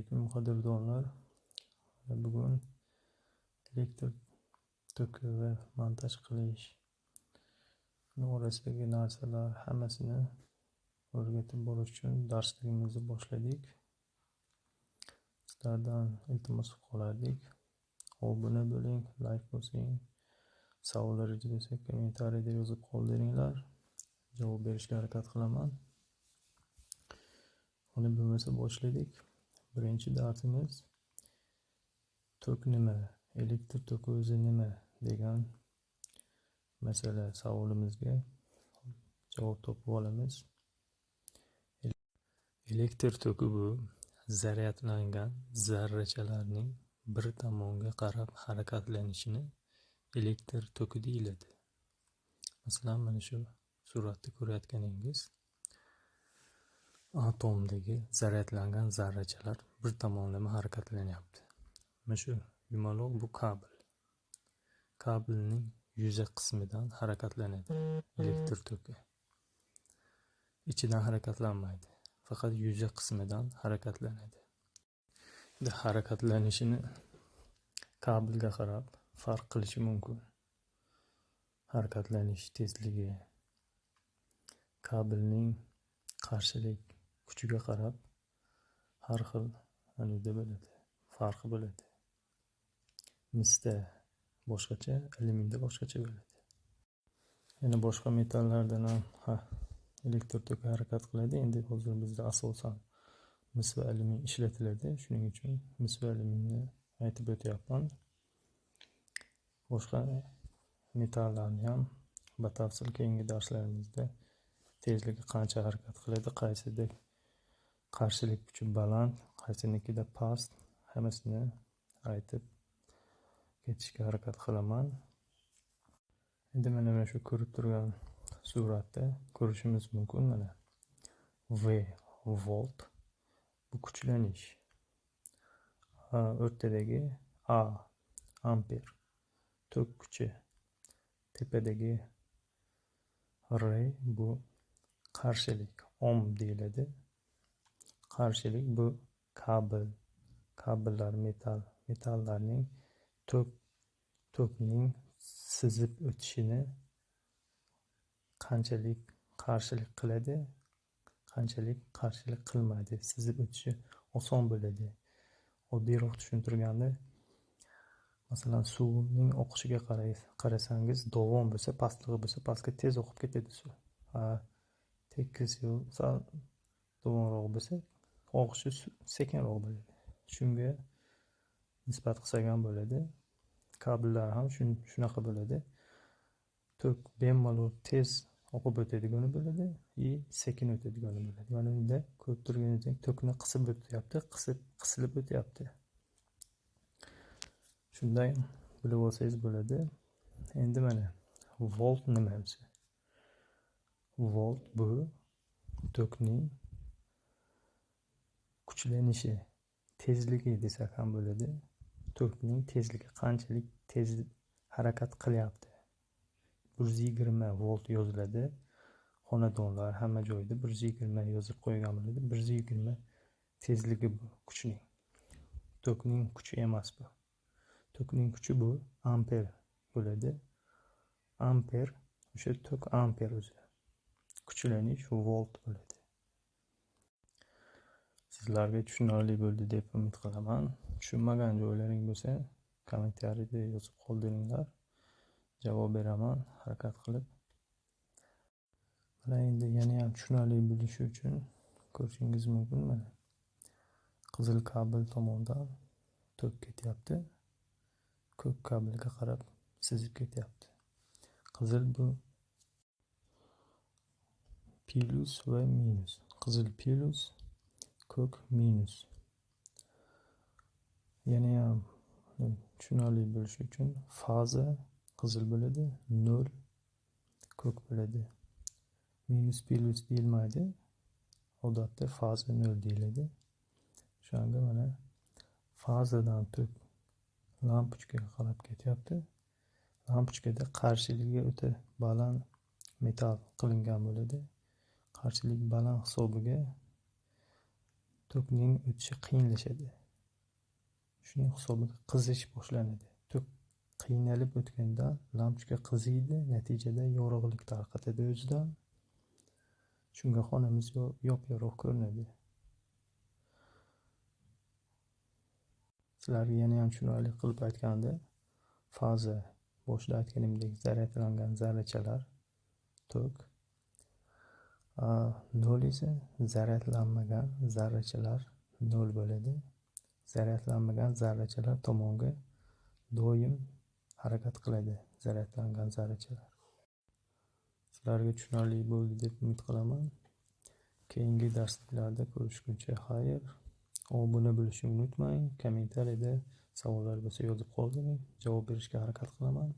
Alaykum, qadrdonlar. Bugun elektr toki va montaj qilish, uni orasidagi narsalar hammasini o'rgatib borish uchun darsligimizni boshladik. Sizlardan iltimos qilib qolardik. Obuna bo'ling, layk bosing. Savollaringiz bo'lsa, kommentariyada yozib qoldiringlar. Javob berishga harakat qilaman. Uni bo'lmasa boshladik. Birinchi darsimiz tok nima, elektr toki o'zi nima degan masala savolimizga javob topib olamiz. Elektr toki bu zaryadlangan zarrachalarning bir tomonga qarab harakatlanishini elektr toki deyiladi. Masalan, mana shu suratda ko'rayotganingiz atomdagi zaryadlangan zarrachalar bir tomonlama harakatlanyapti. Mana shu yumaloq bu kabel. Kabelning yuza qismidan harakatlanadi elektr toki. Ichidan harakatlanmaydi. Faqat yuza qismidan harakatlanadi. Endi harakatlanishini kabelga qarab farq qilishi mumkin. Harakatlanish tezligi kabelning qarshilik kuchiga qarab har xil anida bo'ladi, farqi bo'ladi. Misda boshqacha, alyuminda boshqacha bo'ladi. Yana boshqa metallardan ham elektr toki harakat qiladi. Endi hozir bizda asosan mis va alyumin ishlatiladi. Shuning uchun mis va alyuminni aytib o'tyapman. Boshqa metallarni ham batafsil keyingi darslarimizda tezligi qancha harakat qiladi, qaysida qarshilik kuchi baland, qaysinikida past, hammasini aytib ketishga harakat qilaman. Endi mana shu ko'rib turgan suratda ko'rishimiz mumkin, mana V volt bu kuchlanish. O'rtadagi A amper tok kuchi. Tepadagi R bu qarshilik, ohm deyiladi. Qarshilik bu kabel, kabellar metall, metallarning tokning sizib o'tishini qanchalik qarshilik qiladi, qanchalik qarshilik qilmaydi, sizib o'tishi oson bo'ladi. Oddiyroq tushuntirganda, masalan, suvning oqishiga qarasangiz, dovon bo'lsa, pastlig'i bo'lsa, pastga tez oqib ketadi suv. Tekis yo'l sal dovonroq bo'lsa, oqishi sekinroq bo'ladi. Shunga nisbat qilsak ham bo'ladi. Kabellar ham shunaqa bo'ladi. Tok bemalol tez oqib o'tadigani bo'ladi и sekin o'tadigani bo'ladi. Mana bunda ko'rib turganingizdek tokni qisib o'tyapti, qisilib o'tyapti. Shunday bilib olsangiz bo'ladi. Endi mana volt nima o'zi? Volt bu tokning kuchlanishi, tezligi desak ham bo'ladi. Tokning tezligi qanchalik tez harakat qilyapti. 120 volt yoziladi. Xonadonlar hamma joyda 120 yozib qo'ygan bo'ladi. 120 tezligi bu kuchning. Tokning kuchi emas bu. Tokning kuchi bu amper bo'ladi. Amper o'sha tok amper o'zi. Kuchlanish volt bo'ladi. Sizlarga tushunarli bo'ldi deb umid qilaman. Tushunmagan joylaring bo'lsa, kommentariyada yozib qoldiringlar. Javob beraman harakat qilib. Mana endi yana ham tushunarli bo'lishi uchun ko'rishingiz mumkin, mana qizil kabel tomondan tok ketyapti. Ko'k kabelga qarab sizib ketyapti. Qizil bu plyus va minus. Qizil plyus, ko'k minus. Yana ham tushunarli bo'lishi uchun faza qizil bo'ladi, nol ko'k bo'ladi. Minus plyus deyilmaydi. Odatda faza nol deyiladi. O'shanga mana fazadan tok lampochkaga qarab ketyapti. Lampochkada qarshiligi o'ta baland metall qilingan bo'ladi. Qarshilik baland hisobiga Tokning o'tishi qiyinlashadi. Shuning hisobiga qizish boshlanadi. Tok qiynalib o'tganda lampochka qiziydi, natijada yorug'lik tarqatadi o'zidan. Shunga xonamiz yop-yorug' ko'rinadi. Sizlarga yana ham tushunarli qilib aytganda, faza boshida aytganimdek zaryadlangan zarrachalar tok, nol esa zaryadlanmagan zarrachalar nol bo'ladi. Zaryadlanmagan zarrachalar tomonga doim harakat qiladi zaryadlangan zarrachalar. Sizlarga tushunarli bo'ldi deb umid qilaman. Keyingi darsliklarda ko'rishguncha xayr. Obuna bo'lishni unutmang. Kommentariyada savollar bo'lsa yozib qoldiring. Javob berishga harakat qilaman.